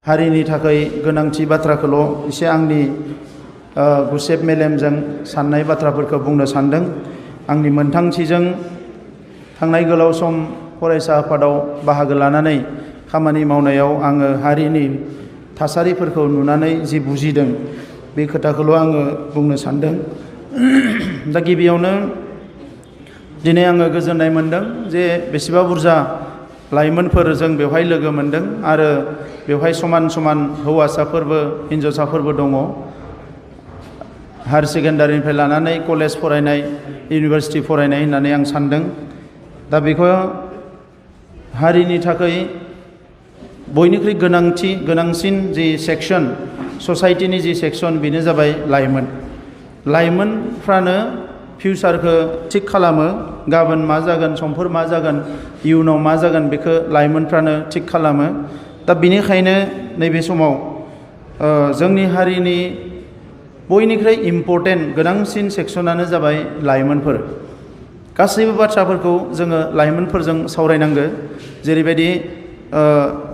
हारिनि थाखाय गोनांथि बाथ्राखौल' एसे आंनि गुसेब मेलेमजों साननाय बाथ्राफोरखौ बुंनो सानदों। आंनि मोनथांखिजों थांनाय गोलाव सम फरायसा आफादाव बाहागो लानानै खामानि मावनायाव आङो हारिनि थासारिफोरखौ नुनानै जि बुजिदों बे खोथाखौल' आङो बुंनो सानदों। दा गिबियावनो दिनै आङो गोजोननाय मोनदों जे बेसेबा बुरजा लाइमोनफोर जों बेवहाय लोगो मोनदों आरो बेवहाय समान समान हौवासाफोरबो हिन्जावसाफोरबो दङ। हायार सेकेन्डारिनिफ्राय लानानै कलेज फरायनाय, इउनिभार्सिटि फरायनाय होननानै आं सानदों। दा बेखौ हारिनि थाखाय बयनिख्रुइ गोनांसिन जि सेक्सन, ससाइटिनि जि सेक्सन बेनो जाबाय लाइमोन। लाइमोनफ्रानो फिउचारखौ थिग खालामो। गाबोन मा जागोन, समफोर मा जागोन, इयुनाव मा जागोन बेखौ लाइमोनफ्रानो थिग खालामो। दा बेनिखायनो नैबे समाव जोंनि हारिनि बयनिख्रुइ इम्परटेन्ट गोनांसिन सेक्सनानो जाबाय लाइमोनफोर। गासैबो बाथ्राफोरखौ जोङो लाइमोनफोरजों सावरायनांगो। जेरैबायदि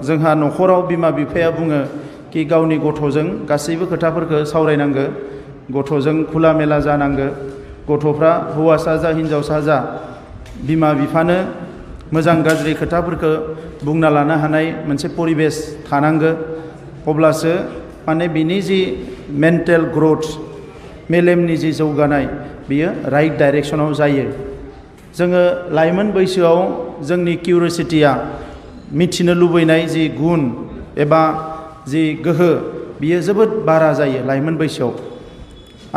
जोंहा न'खराव बिमा बिफाया बुङो कि गावनि गथ'जों गासैबो खोथाफोरखौ सावरायनांगो, गथ'जों खुला मेला जानांगो। गथ'फ्रा हौवासा जा हिन्जावसा जा बिमा बिफानो मोजां गाज्रि खोथाफोरखौ बुंना लानो हानाय मोनसे परिबेस थानांगो। अब्लासो माने बिनि जि मेन्टेल ग्रथ, मेलेमनि जि जौगानाय बियो राइट डाइरेक्सनाव जायो। जोङो लाइमोन बैसोआव जोंनि किउरिसिटिया, मिथिनो लुबैनाय जि गुन एबा जि गोहो बियो जोबोद बारा जायो लाइमोन बैसोआव।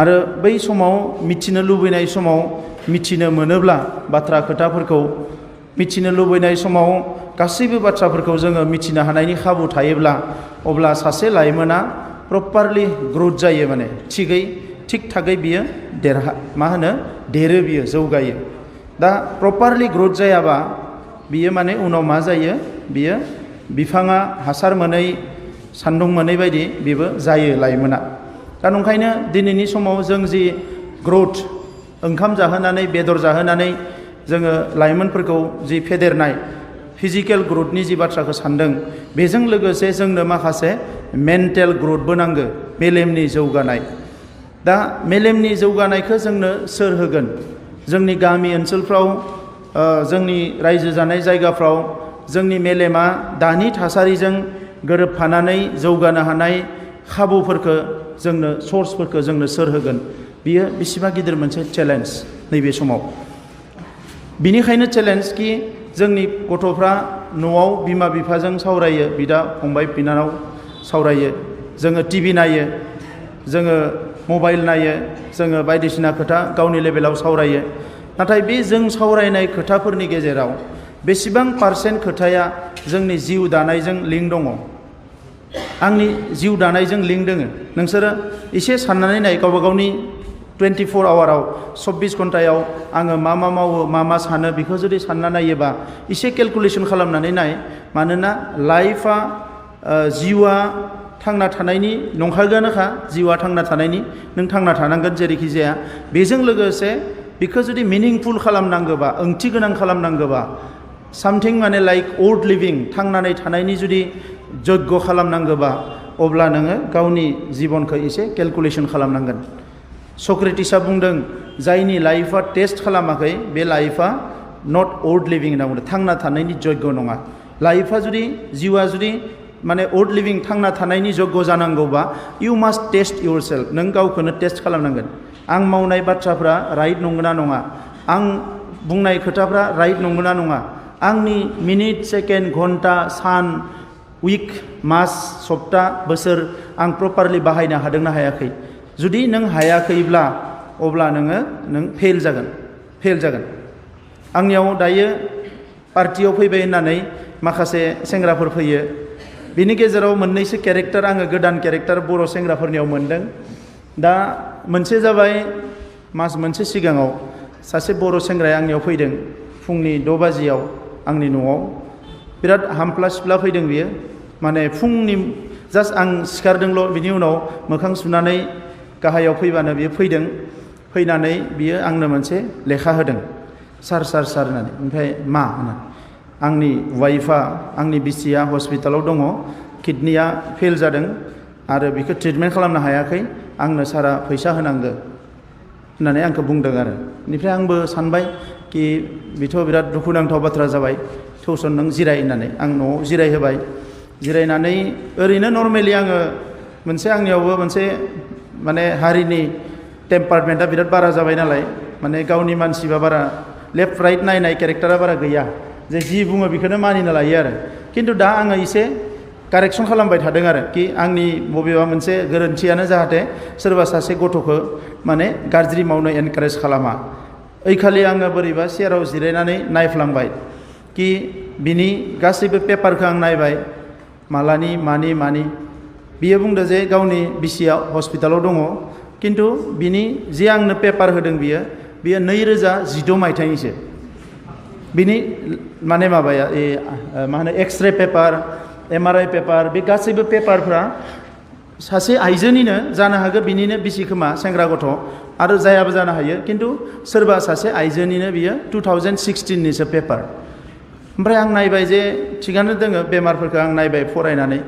आरो बै समाव मिथिनो लुबैनाय समाव मिथिनो मोनोब्ला बाथ्रा खोथाफोरखौ मिथिनो लुबैनाय समाव गासैबो बाथ्राफोरखौ जोङो मिथिनो हानायनि खाबु थायोब्ला अब्ला सासे लाइमोना प्रपारलि ग्रथ जायो, माने थिग थागै बियो देरो, बियो जौगायो। दा प्रपारलि ग्रथ जायाबा बियो माने उनाव मा जायो, बियो बिफाङा हासार मोनै सान्दुं मोनै बायदि बेबो जायो लाइमोना। दा नंखायनो दिनैनि समाव जों जि ग्रथ, ओंखाम जाहोनानै बेदर जाहोनानै जोङो लाइमोनफोरखौ जि फेदेरनाय, फिजिकेल ग्रथनि जि बाथ्राखौ सानदों, बेजों लोगोसे जोंनो माखासे मेन्टेल ग्रथबो नांगो, मेलेमनि जौगानाय। दा मेलेमनि जौगानायखौ जोंनो सोर होगोन? जोंनि गामि ओनसोलफ्राव, जोंनि रायजो जानाय जायगाफ्राव जोंनि मेलेमा दानि थासारिजों गोरोबफानानै जौगानो हानाय खाबुफोरखौ जोंनो, सर्सफोरखौ जोंनो सोर होगोन? बियो बेसेबा गिदिर मोनसे चेलेन्ज नैबे समाव। बिनिखायनो चेलेन्ज कि जोंनि गथ'फ्रा न'आव बिमा बिफाजों सावरायो, बिदा फंबाय बिनानाव सावरायो, जोङो टिभि नायो, जोङो मबाइल नायो, जोङो बायदिसिना खोथा गावनि लेभेलाव सावरायो। नाथाय बे जों सावरायनाय खोथाफोरनि गेजेराव बेसेबां पारसेन्ट खोथाया जोंनि जिउ दानायजों लिंक दङ? आंनि जिउ दानायजों लिंक दोङो? नोंसोरो एसे साननानै नाय, गावबा गावनि 24 आवाराव 24 घन्टायाव आङो मा मावो, मा सानो, बेखौ जुदि सानना नायोबा एसे केलकुलेसन खालामनानै नाय। मानोना लाइफआ, जिउआ थांना थानायनि नंखागोनखा, जिउआ थांना थानायनि, नों थांना थानांगोन जेरैखि जाया। बेजों लोगोसे बेखौ जुदि मिनिंफुल खालामनांगौबा, ओंथि गोनां खालामनांगौबा, सामथिं माने लाइक वर्थ लिभिं, थांनानै थानायनि जुदि यज्ञ खालामनांगौबा, अब्ला नोङो गावनि जिबनखौ एसे केलकुलेसन खालामनांगोन। सक्रेटिसआ बुंदों, जायनि लाइफआ टेस्ट खालामाखै बे लाइफआ नट वर्थ लिभिं होनना बुंदों, थांना थानायनि यज्ञ नङा। लाइफआ जुदि, जिउआ जुदि माने वर्थ लिभिं, थांना थानायनि यज्ञ जानांगौबा इउ मास्ट टेस्ट इउर सेल्फ, नों गावखौनो टेस्ट खालामनांगोन। आं मावनाय बाथ्राफ्रा राइट नंगौना नङा? आं बुंनाय खोथाफ्रा राइट नंगौना नङा? आंनि मिनिट, सेकेन्ड, घन्टा, सान, उइक, मास, सप्ता, बोसोर आं प्रपारलि बाहायनो हादोंना हायाखै? जुदि नों हायाखैब्ला अब्ला नों फेल जागोन। आंनियाव दायो पार्टियाव फैबाय होननानै माखासे सेंग्राफोर फैयो। बिनि गेजेराव मोननैसो केरेक्टार, आङो गोदान केरेक्टार बर' सेंग्राफोरनियाव मोनदों। दा मोनसे जाबाय, मास मोनसे सिगाङाव सासे बर' सेंग्राया आंनियाव फैदों फुंनि 6 बाजियाव आंनि न'आव। बिराद हामफ्ला सिफ्ला फैदों बियो, माने फुंनि जास्ट आं सिखारदोंल', बिनि उनाव मोखां सुनानै गाहायाव फैबानो बियो फैनानै बियो आंनो मोनसे लेखा होदों। सार होननानै। ओमफ्राय मा होनो, आंनि वाइफआ, आंनि बिसिया हस्पिटालाव दङ, किडनिया फेल जादों आरो बेखौ ट्रिटमेन्ट खालामनो हायाखै आंनो सारा फैसा होनांगौ होननानै आंखौ बुंदों आरो बेनिफ्राय आंबो सानबाय कि बेथ' बिराद दुखुनांथाव बाथ्रा जाबाय थौसन नों जिराय होननानै आं न'आव जिरायहोबाय जिरायनानै ओरैनो नर्मेलि आङो मोनसे आंनियावबो मोनसे माने हारिनि टेम्पारमेन्टआ बिराद बारा जाबाय नालाय माने गावनि मानसिबा बारा लेफ्ट राइट नायनाय केरेक्टारा बारा गैया जे जि बुङो बेखौनो मानिना लायो आरो खिन्थु दा आङो एसे कारेक्सन खालामबाय थादों आरो कि आंनि बबेबा मोनसे गोरोन्थियानो जाहाथे सोरबा सासे गथ'खौ माने गाज्रि मावनो एनकारेज खालामा ओइखालि आङो बोरैबा सेराव जिरायनानै नायफ्लांबाय कि बिनि गासैबो पेपारखौ आं नायबाय मालानि मानि बियो बुंदो जे गावनि बिसिया हस्पिटालाव दङ खिन्थु बिनि जे आंनो पेपार होदों बियो 2012 मायथाइनिसो बिनि माने माबाया मा होनो एक्सरे पेपार MRI पेपार बे गासैबो पेपारफ्रा सासे आइजोनिनो जानो हागौ बिनिनो बिसि खोमा सेंग्रा गथ' आरो जायाबो जानो हायो खिन्थु सोरबा सासे आइजोनिनो बियो 2016 निसो पेपार ओमफ्राय आं नायबाय जे थिगानो दोङो बेमारफोरखौ आं नायबाय फरायनानै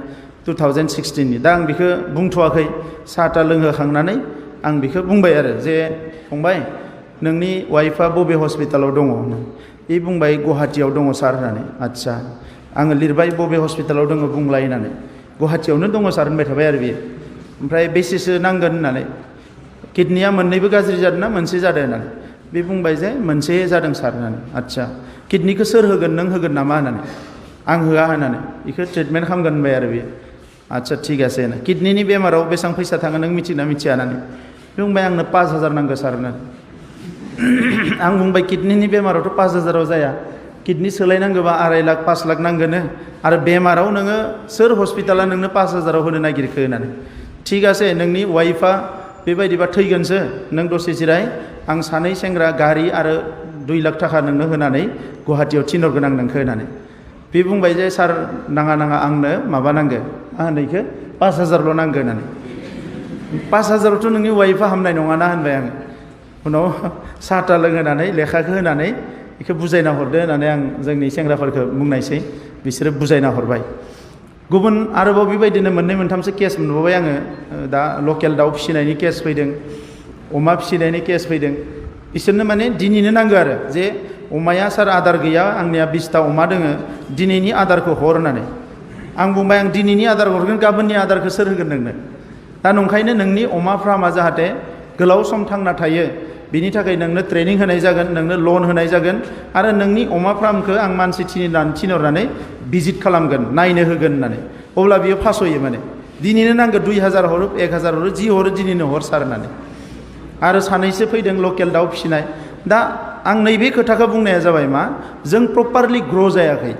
2016 नि दा आं बेखौ बुंथ'वाखै साहा लोंहोखांनानै आं बेखौ बुंबाय आरो जे फंबाय नोंनि वाइफआ बबे हस्पिटालाव दङ बे बुंबाय गुवाहाटियाव दङ सार होननानै आदसा आङो लिरबाय बबे हस्पिटालाव दङ बुंलाय होननानै गुवाहाटियावनो दङ सार होनबाय थाबाय आरो बियो ओमफ्राय बेसेसो नांगोन होननानै किडनिया मोननैबो गाज्रि जादों ना मोनसे जादों होननानै बे बुंबाय जे मोनसे जादों सार होननानै आदसा किडनिखौ सोर होगोन नों होगोन नामा होननानै आं होआ होननानै बेखौ ट्रिटमेन्ट खालामगोन होनबाय आरो बियो आदसा ठीक आसे होनना किडनिनि बेमाराव बेसेबां फैसा थाङो नों मिथिना मिथिया होननानै बुंबाय आंनो 5000 नांगौ सार होननानै आं बुंबाय किडनिनि बेमारावथ' 5000आव जाया किडनि सोलायनांगौबा 2.5 लाख 5 लाख नांगोन आरो बेमाराव नोङो सोर हस्पिटाला नोंनो 5000आव होनो नागिरखो होननानै ठीक आसे नोंनि वाइफआ बेबायदिबा थैगोनसो नों दसे जिराय आं सानै सेंग्रा गारि आरो 2 लाख थाखा नोंनो होनानै गुवाहाटियाव थिनहरगोन आं नोंखौ होननानै बे बुंबाय जे सार नाङा आंनो माबा नांगौ मा होनो बेखौ 5000ल' नांगौ होननानै 5000आवथ' नोंनि वाइफआ हामनाय नङाना होनबाय आं उनाव साहा लोंहोनानै लेखाखौ होनानै बेखौ बुजायना हरदो होननानै आं जोंनि सेंग्राफोरखौ बुंनायसै बिसोरो बुजायना हरबाय गुबुन आरोबाव बेबायदिनो मोननै मोनथामसो केस मोनबावबाय आङो दा लकेल दाउ फिसिनायनि केस फैदों अमा फिसिनायनि केस फैदों बिसोरनो माने दिनैनो नांगौ आरो जे अमाया सार आदार गैया आंनिया 20टा अमा दोङो दिनैनि आदारखौ हर होननानै आं बुंबाय आं दिनैनि आदार हरगोन गाबोननि आदारखौ सोर होगोन नोंनो दा नंखायनो नोंनि अमा फार्मा जाहाथे गोलाव सम थांना थायो बिनि थाखाय नोंनो ट्रेनिं होनाय जागोन नोंनो लन होनाय जागोन आरो नोंनि अमा फार्मखौ आं मानसि थिनहरनानै भिजिट खालामगोन नायनो होगोन होननानै अब्ला बियो फासयो माने दिनैनो नांगौ 2000 हरो 1000 हरो जि हरो दिनैनो हर सार होननानै आरो सानैसो फैदों लकेल दाउ फिसिनाय दा आं नैबे खोथाखौ बुंनाया जाबाय मा जों प्रपारलि ग्र' जायाखै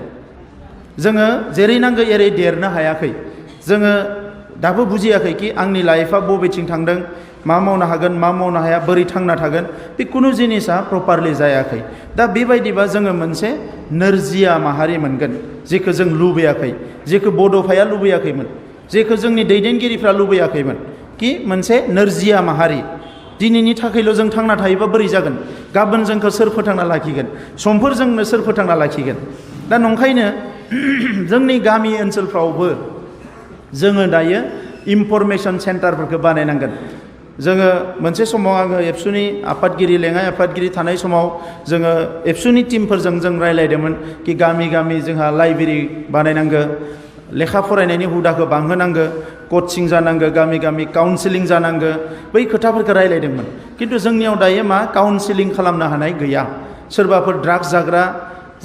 जोङो जेरै नांगौ एरै देरनो हायाखै जोङो दाबो बुजियाखै कि आंनि लाइफआ बबेथिं थांदों मा मावनो हागोन मा मावनो हाया बोरै थांना थागोन बे कुनु जिनिसा प्रपारलि जायाखै दा बेबायदिबा जोङो मोनसे नोरजिया माहारि मोनगोन जेखौ जों लुबैयाखै जेखौ बड'फाया लुबैयाखैमोन जेखौ जोंनि दैदेनगिरिफ्रा लुबैयाखैमोन कि मोनसे नोरजिया माहारि दिनैनि थाखायल' जों थांना थायोबा बोरै जागोन गाबोन जोंखौ सोर फोथांना लाखिगोन समफोर जोंनो सोर फोथांना लाखिगोन दा नंखायनो जोंनि गामि ओनसोलफ्रावबो जोङो दायो इनफरमेशन सेन्टारफोरखौ बानायनांगोन जोङो मोनसे समाव आङो एबसुनि आफादगिरि लेङाइ आफादगिरि थानाय समाव जोङो एबसुनि टिमफोरजों जों रायज्लायदोंमोन कि गामि गामि जोंहा लाइब्रेरि बानायनांगौ लेखा फरायनायनि हुदाखौ बांहोनांगौ कचिं जानांगौ गामि गामि काउन्सिलिं जानांगौ बै खोथाफोरखौ रायज्लायदोंमोन खिन्थु जोंनियाव दायो मा काउन्सिलिं खालामनो हानाय गैया सोरबाफोर ड्राग्स जाग्रा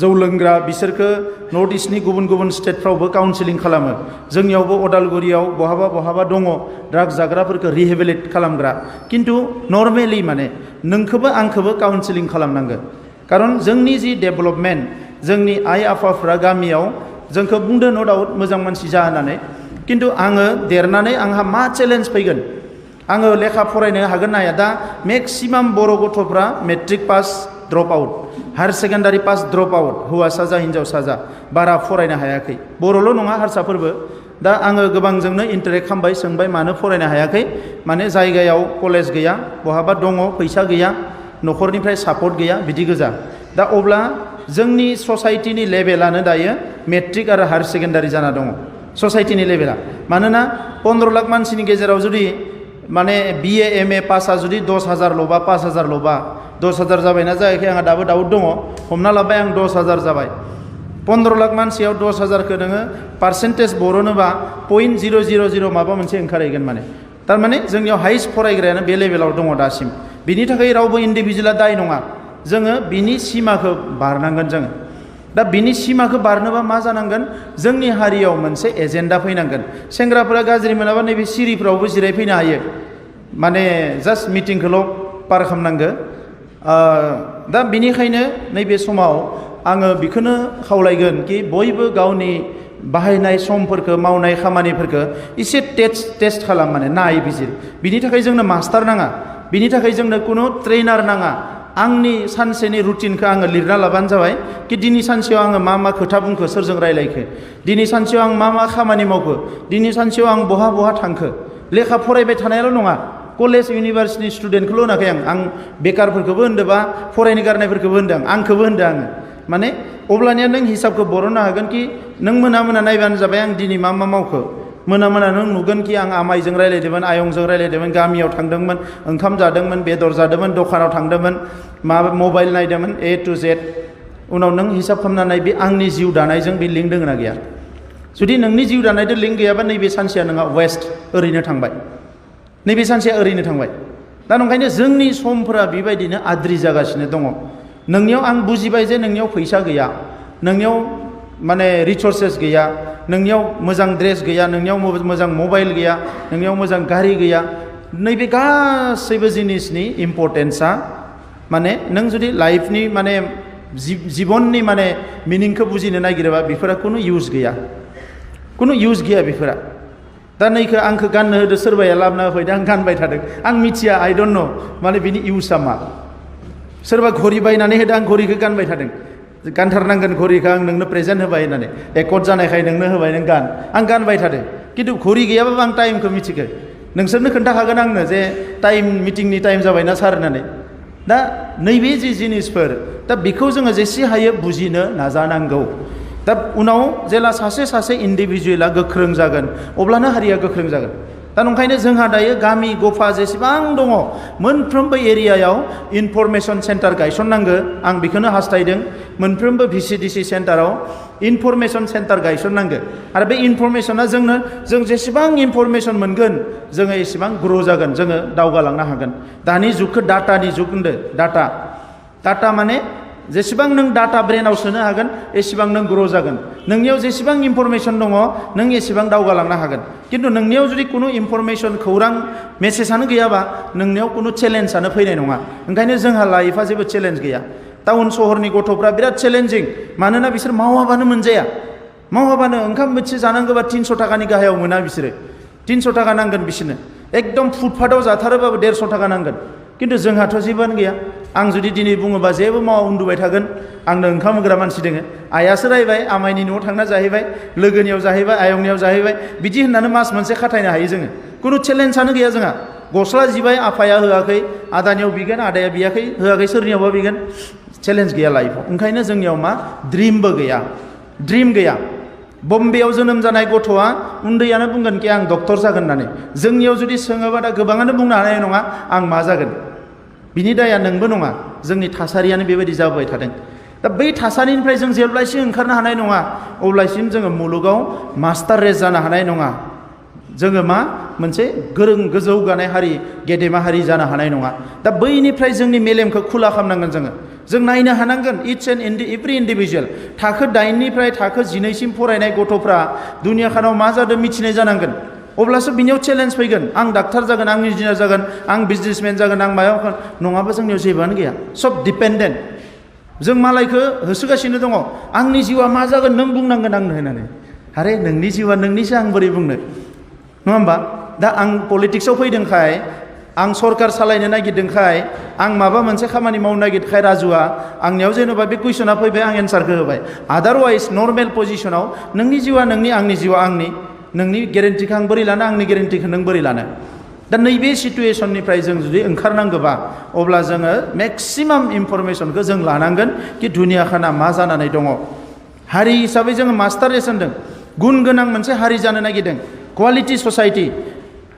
जौ लोंग्रा बिसोरखौ नर्थ इस्टनि गुबुन गुबुन स्टेटफ्रावबो काउन्सिलिं खालामो जोंनियावबो अदालगुरियाव बहाबा दङ ड्राग्स जाग्राफोरखौ रिहेबिलिट खालामग्रा खिन्थु नर्मेलि माने नोंखौबो आंखौबो काउन्सिलिं खालामनांगौ खारन जोंनि जि डेभेलपमेन्ट जोंनि आइ आफाफ्रा गामियाव जोंखौ बुंदो न' डाउट मोजां मानसि जा होननानै खिन्थु आङो देरनानै आंहा मा चेलेन्ज फैगोन आङो लेखा फरायनो हागोन ना हाया दा मेक्सिमाम बर' गथ'फ्रा matric pass drop out higher secondary pass drop out हौवासा जा हिन्जावसा जा बारा फरायनो हायाखै बर'ल' नङा हारसाफोरबो दा आङो गोबांजोंनो इन्टारेक्ट खालामबाय सोंबाय मानो फरायनो हायाखै माने जायगायाव कलेज गैया बहाबा दङ फैसा गैया न'खरनिफ्राय सापर्ट गैया बिदि गोजा दा अब्ला जोंनि ससाइटिनि लेभेलानो दायो मेट्रिक आरो हायार सेकेन्डारि जाना दङ ससाइटिनि लेभेला मानोना 15 लाख मानसिनि गेजेराव जुदि माने BA MA पासआ जुदि 10,000ल'बा 5,000ल'बा 10,000 जाबायना जायाखै आंहा दाबो डाउट दङ हमना लाबाय आं 10,000 जाबाय 15 लाख मानसियाव 10,000खौ नोङो पार्सेन्टेज बर'नोबा 0.000 माबा मोनसे ओंखारहैगोन माने थारमाने जोंनियाव हाइस्ट फरायग्रायानो बे लेभेलाव दङ दासिम बिनि थाखाय रावबो इन्डिभिजुवेला दाय नङा जोङो बिनि सिमाखौ बारनांगोन जोङो दा बिनि सिमाखौ बारनोबा मा जानांगोन जोंनि हारियाव मोनसे एजेन्डा फैनांगोन सेंग्राफोरा गाज्रि मोनाबा नैबे सिरिफ्रावबो जिरायफैनो हायो माने जास्ट मिटिंखौल' पार खालामनांगो दा बिनिखायनो नैबे समाव आङो बेखौनो खावलायगोन कि बयबो गावनि बाहायनाय समफोरखौ मावनाय खामानिफोरखौ एसे टेस्ट खालाम माने नायबिजिर बिनि थाखाय जोंनो मास्टार नाङा बिनि थाखाय जोंनो कुनु ट्रेनार नाङा आंनि सानसेनि रुटिनखौ आङो लिरना लाबानो जाबाय कि दिनै सानसेयाव आङो मा मा खोथा बुंखो सोरजों रायलायखो दिनै सानसेयाव आं मा मा खामानि मावखो दिनै सानसेयाव आं बहा बहा थांखो लेखा फरायबाय थानायल' नङा कलेज इउनिभार्सिटि स्टुडेन्टखौल' होनाखै आं बेकारफोरखौबो होनदों बा फरायनो गारनायफोरखौबो होनदों आंखौबो होनदों आङो माने अब्लानिया नों हिसाबखौ बरननो हागोन कि नों मोना नायबानो जाबाय आं दिनै मा मा मावखो मोना नों नुगोन कि आं आमाइजों रायलायदोंमोन आयंजों रायलायदोंमोन गामियाव थांदोंमोन ओंखाम जादोंमोन बेदर जादोंमोन दखानाव थांदोंमोन माबा मबाइल नायदोंमोन A to Z उनाव नों हिसाब खालामनानै बे आंनि जिउ दानायजों बे लिंक दङ ना गैया जुदि नोंनि जिउ दानायजों लिंक गैयाबा नैबे सानसेया नोंहा वेस्ट ओरैनो थांबाय नैबे सानसेया ओरैनो थांबाय दा ओंखायनो जोंनि समफोरा बेबायदिनो आद्रि जागासिनो दङ नोंनियाव आं बुजिबाय जे नोंनियाव फैसा गैया नोंनियाव माने रिसोर्सेस गैया नोंनियाव मोजां ड्रेस गैया नोंनियाव मोजां मबाइल गैया नोंनियाव मोजां गारि गैया नैबे गासैबो जिनिसनि इम्पर्टेन्सआ माने नों जुदि लाइफनि माने जिबननि माने मिनिंखौ बुजिनो नागिरोबा बेफोरा कुनु इउज गैया बेफोरा दा नैखौ आंखौ गाननो होदो सोरबाया लाबोना होफैदो आं गानबाय थादों आं मिथिया आइ डन्ट नो माने बिनि इउजआ मा सोरबा घरि बायनानै होदो आं घरिखौ गानबाय थादों गानथारनांगोन घरिखौ आं नोंनो प्रेजेन्ट होबाय होननानै एकर्ड जानायखाय नोंनो होबाय नों गान आं गानबाय थादों खिन्थु घरि गैयाबाबो आं टाइमखौ मिथिगो नोंसोरनो खोन्थाखागोन आंनो जे टाइम मिटिंनि टाइम जाबायना सार होननानै दा नैबे जि जिनिसफोर दा बेखौ जोङो जेसे हायो बुजिनो नाजानांगौ दा उनाव जेला सासे इन्डिभिजुवेला गोख्रों जागोन अब्लानो हारिया गोख्रों जागोन दा ओंखायनो जोंहा दायो गामि गफा जेसेबां दङ मोनफ्रोमबो एरियायाव इनफरमेसन सेन्टार गायसननांगो आं बेखौनो हास्थायदों मोनफ्रोमबो VCDC सेन्टाराव इनफरमेसन सेन्टार गायसननांगो आरो बे इनफरमेसना जों जेसेबां इनफरमेसन मोनगोन जोङो एसेबां ग्र' जागोन जोङो दावगालांनो हागोन दानि जुगखौ डाटानि जुग होनदो डाटा माने जेसेबां नों डाटा ब्रेनाव सोनो हागोन एसेबां नों ग्र' जागोन नोंनियाव जेसेबां इनफरमेसन दङ नों एसेबां दावगालांनो हागोन खिन्थु नोंनियाव जुदि कुनु इनफरमेसन खौरां मेसेजानो गैयाबा नोंनियाव कुनु चेलेन्जआनो फैनाय नङा ओंखायनो जोंहा लाइफआ जेबो चेलेन्ज गैया टाउन सहरनि गथ'फ्रा बिराद चेलेन्जिं मानोना बिसोर मावाबानो मोनजाया मावाबानो ओंखाम बोथिसे जानांगौबा 300 थाखानि गाहायाव मोना बिसोरो 300 थाखा नांगोन बिसोरनो एकदम फुटपाथाव जाथारोबाबो 150 थाखा नांगोन खिन्थु जोंहाथ' जेबोआनो गैया आं जुदि दिनै बुङोबा जेबो मावा उन्दुबाय थागोन आंनो ओंखाम होग्रा मानसि दोङो आइयासो रायबाय आमाइनि न'आव थांना जाहैबाय लोगोनियाव जाहैबाय आयंनियाव जाहैबाय बिदि होननानै मास मोनसे खाथायनो हायो जोङो कुनु चेलेन्जआनो गैया जोंहा गस्ला जिबाय आफाया होआखै आदानियाव बिगोन आदाया बियाखै होआखै सोरनियावबा बिगोन चेलेन्ज गैया लाइफआव ओंखायनो जोंनियाव मा ड्रिम गैया बम्बेयाव जोनोम जानाय गथ'आ उन्दैयानो बुंगोन कि आं डक्टर जागोन होननानै जोंनियाव जुदि सोङोबा दा गोबाङानो बुंनो हानाय नङा आं मा जागोन बिनि दाया नोंबो नङा जोंनि थासारियानो बेबायदि जाबाय थादों दा बै थासारिनिफ्राय जों जेब्लासिम ओंखारनो हानाय नङा अब्लासिम जोङो मुलुगाव मास्टार रेस जानो हानाय नङा जोङो मा मोनसे गोरों गोजौगानाय हारि गेदेमा हारि जानो हानाय नङा दा बैनिफ्राय जोंनि मेलेमखौ खुला खालामनांगोन जों नायनो हानांगोन इच एन्ड एभ्रि इन्डिभिजुवेल थाखो 8निफ्राय थाखो 12सिम फरायनाय गथ'फ्रा दुनिया खानाव मा जादों मिथिनाय जानांगोन अब्लासो बिनियाव चेलेन्ज फैगोन आं डाक्टार जागोन आं इन्जिनियार जागोन आं बिजनेसमेन जागोन आं मायाव नङाबा जोंनियाव जेबोआनो गैया सब डिपेन्डेन्ट जों मालायखौ होसोगासिनो दङ आंनि जिउआ मा जागोन नों बुंनांगोन आंनो होननानै आरे नोंनि जिउआ नोंनिसो आं बोरै बुंनो नङा होमबा दा आं पलिटिक्सआव फैदोंखाय आं सरकार सालायनो नागिरदोंखाय आं माबा मोनसे खामानि मावनो नागिरखाय राजुआ आंनियाव जेनेबा बे कुइसना फैबाय आं एन्सारखौ होबाय आदारवाइज नर्मेल पजिसनाव नोंनि जिउआ नोंनि आंनि जिउआ आंनि नोंनि गेरेन्टिखौ आं बोरै लानो आंनि गेरेन्टिखौ नों बोरै लानो दा नैबे सिटुएसननिफ्राय जों जुदि ओंखारनांगौबा अब्ला जोङो मेक्सिमाम इनफरमेसनखौ जों लानांगोन कि दुनिया खाना मा जानानै दङ हारि हिसाबै जोङो मास्टार रेस होनदों गुन गोनां मोनसे हारि जानो नागिरदों क्वालिटि ससाइटि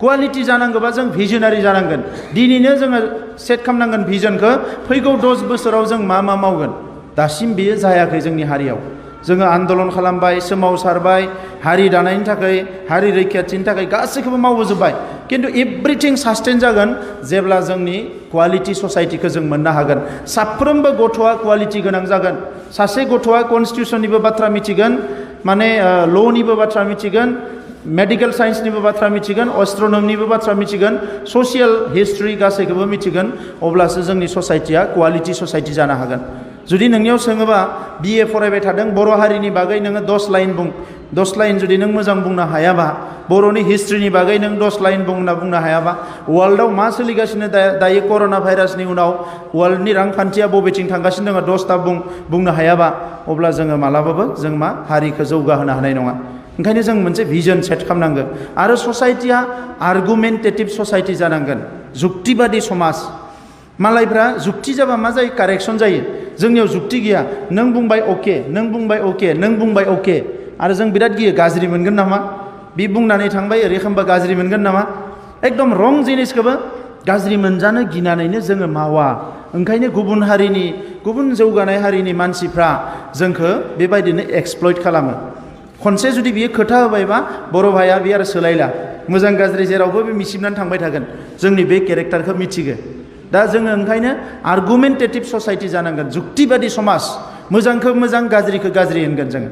क्वालिटि जानांगौबा जों भिजनारि जानांगोन दिनैनो जोङो सेट खालामनांगोन भिजनखौ फैगौ 10 बोसोराव जों मा मावगोन दासिम बेयो जायाखै जोंनि हारियाव जोङो आन्दलन खालामबाय सोमावसारबाय हारि दानायनि थाखाय हारि रैखाथिनि थाखाय गासैखौबो मावबोजोबबाय खिन्थु एभ्रिथिं सास्टेन जागोन जेब्ला जोंनि क्वालिटि ससाइटिखौ जों मोननो हागोन साफ्रोमबो गथ'आ क्वालिटि गोनां जागोन सासे गथ'आ कनस्टिटिउसननिबो बाथ्रा मिथिगोन माने ल'निबो बाथ्रा मिथिगोन मेडिकेल साइन्सनिबो बाथ्रा मिथिगोन एस्ट्रन'मिनिबो बाथ्रा मिथिगोन ससियेल हिस्ट्रि गासैखौबो मिथिगोन अब्लासो जोंनि ससाइटिया क्वालिटि ससाइटि जानो हागोन जुदि नोंनियाव सोङोबा BA फरायबाय थादों बर' हारिनि बागै नोङो 10 लाइन बुं 10 लाइन जुदि नों मोजां बुंनो हायाबा बर'नि हिस्ट्रिनि बागै नों 10 लाइन बुंनो हायाबा वर्ल्डआव मा सोलिगासिनो दायो कर'ना भाइरासनि उनाव वर्ल्डनि रांखान्थिया बबेथिं थांगासिनो दङ 10ता बुंनो हायाबा अब्ला जोङो मालाबाबो जों मा हारिखौ जौगाहोनो हानाय नङा ओंखायनो जों मोनसे भिजन सेट खालामनांगोन आरो ससाइटिया आर्गुमेन्टेटिभ ससाइटि जानांगोन जुक्तिबादि समाज मालायफ्रा जुक्ति जाबा मा जायो कारेक्सन जायो जोंनियाव जुक्ति गैया नों बुंबाय अके नों बुंबाय अके नों बुंबाय अके आरो जों बिराद गियो गाज्रि मोनगोन नामा बे बुंनानै थांबाय ओरै खालामबा गाज्रि मोनगोन नामा एकदम रं जिनिसखौबो गाज्रि मोनजानो गिनानैनो जोङो मावा ओंखायनो गुबुन हारिनि गुबुन जौगानाय हारिनि मानसिफ्रा जोंखौ बेबायदिनो एक्सप्लइट खालामो खनसे जुदि बियो खोथा होबायबा बर' भाइया बे आरो सोलायला मोजां गाज्रि जेरावबो बे मिसिबनानै थांबाय थागोन जोंनि बे केरेक्टारखौ मिथिगो दा जोङो ओंखायनो आर्गुमेन्टेटिभ ससाइटि जानांगोन जुक्तिबादि समाज मोजांखौ मोजां गाज्रिखौ गाज्रि होनगोन जोङो